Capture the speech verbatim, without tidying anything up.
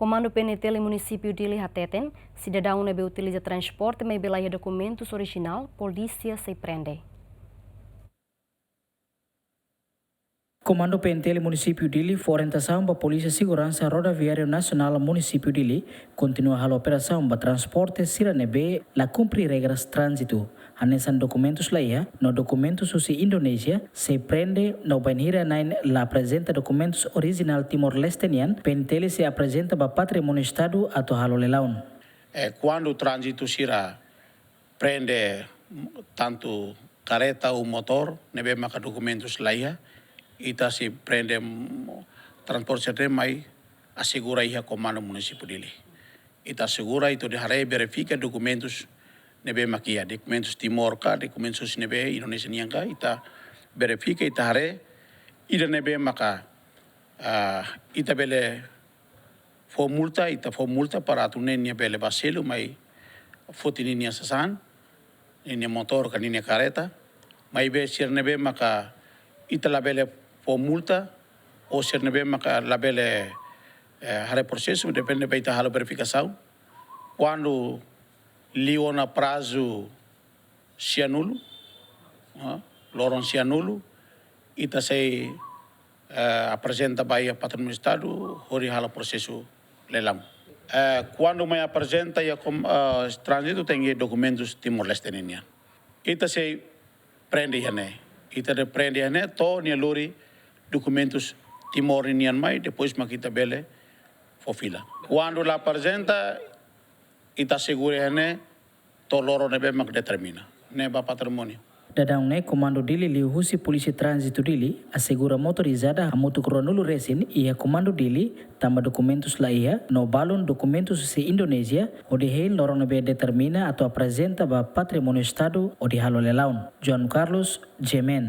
Komandu P N T L Munisípiu Dili hateten, sidadaun ne'ebé utiliza transporte maibé laiha dokumentus orijinál, polísia sei prende. Komandu P N T L Munisípiu Dili fó orientasaun ba Polísia Seguransa Rodoviária Nasionál Munisípiu Dili kontinua halo operasaun ba transporte sira ne'ebé la kumpre regras tránzitu. Hanesan dokumentus laiha no dokumentus husi Indonézia sei prende no bainhira na'in la aprezenta dokumentus orijinál Timor-Leste nian, P N T L sei aprezenta ba Patrimóniu Estadu atu halo leilaun. Eh, kuandu tránzitu sira prende tantu kareta ou motór ne'ebé maka dokumentus laiha, ita sei prende, mm, transporte sira-ne'e mai asegura iha Komandu Munisípiu Dili. Ita asegura, ita hodi haree, verifika dokumentus ne'ebé mak iha, dokumentus Timor ka, dokumentus ne'ebé Indonézia nian ka, ita verifika, ita haree, ida ne'ebé maka, ah, ita bele fó multa, ita fó multa para atu nune'e nia bele ba selu mai foti ninia sasán, ninia motór ka ninia kareta. Maibé sira ne'ebé maka ita labele fó multa, ou sira ne'ebé maka labele, eh, haree prosesu, depende ba ita halo verifikasaun. Kuandu liu ona prazu sianulu, ah, loron sianulu, ita sei, eh, aprezenta ba iha Patrimóniu Estadu hodi halo prosesu leilaun. Eh, kuandu mai aprezenta iha kom-, eh, tránzitu tenke dokumentus Timor-Leste ninian. Ita sei prende iha ne'e. Ita sei prende iha ne'e to'o nia lori dokumentus Timor ninian mai, depois mak ita bele fó fila. Kuandu la aprezenta, ita asegura iha ne'e to'o loron ne'ebé mak determina. Ne'e ba Patrimóniu. Daudaun ne'e Komandu Dili liuhusi Polísia Tránzitu Dili asegura motorizada hamutuk ruanulu resin iha Komandu Dili tanba dokumentus laiha no balun dokumentus husi Indonézia hodi hein loron ne'ebé determina atu aprezenta ba Patrimóniu Estadu hodi halo leilaun. João Carlos, G M N.